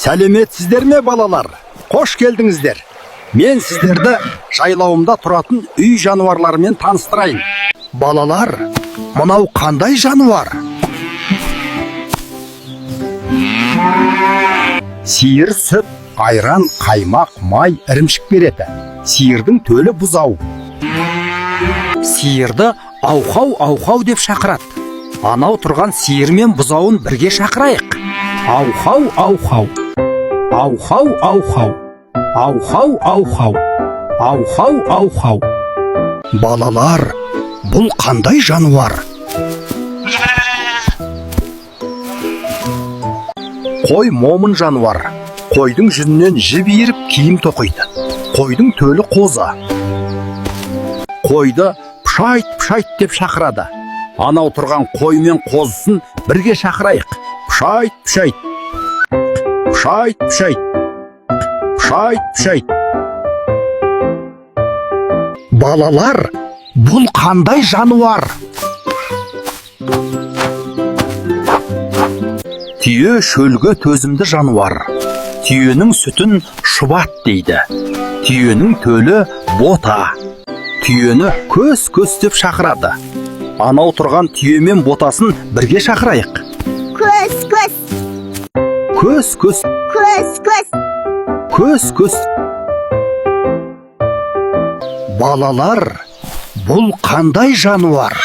Сәлеметсіздер ме, балалар? Қош келдіңіздер. Мен сіздерді жайлауымда тұратын үй жануарларымен таныстырайын. Балалар, мынау қандай жануар? Сиыр сүт, айран, қаймақ, май, ірімшік береді. Сиырдың төлі бұзау. Сиырды аухау, аухау деп шақырады. Анау тұрған сиыр мен бұзауын бірге шақырайық. Аухау, аухау. Аухау, аухау. Аухау, аухау. Аухау, аухау. Балалар, бұл қандай жануар? Қой момын жануар. Қойдың жүнінен жіп иіріп, киім тоқиды. Қойдың төлі қозы. Қойды пшайт, пшайт деп шақырады. Анау тұрған қой мен қозысын бірге шақырайық. Пшайт, пшайт. Пшайт, пшайт. Пшайт, пшайт. Балалар, бұл қандай жануар? Түйе шөлге төзімді жануар. Түйенің сүтін шұбат дейді. Түйенің төлі бота. Түйені көс, көс деп шақырады. Анау тұрған түйе мен ботасын бірге шақырайық. Көс, көс. Көс, көс. Көс, көс. Көс, көс. Балалар, бұл қандай жануар?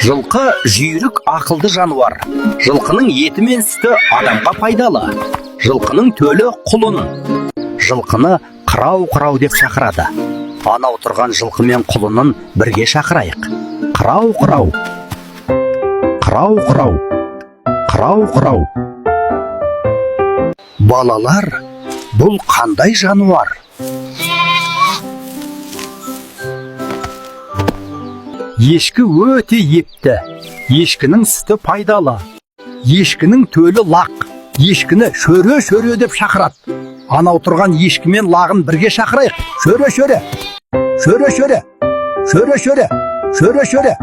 Жылқы жүйрік, ақылды жануар. Жылқының еті мен сүті адамға пайдалы. Жылқының төлі құлын. Жылқыны қырау, қырау деп шақырады. Анау тұрған жылқы мен құлынын бірге шақырайық. Қырау, қырау. Қырау, қырау. Қырау, қырау. Балалар, бұл қандай жануар? Ешкі өте епті. Ешкінің сүті пайдалы. Ешкінің төлі лақ. Ешкіні шөре, шөре деп шақырады. Анау тұрған ешкі мен лағын бірге шақырайық. Шөре, шөре. Шөре, шөре. Шөре, шөре. Шөре, шөре.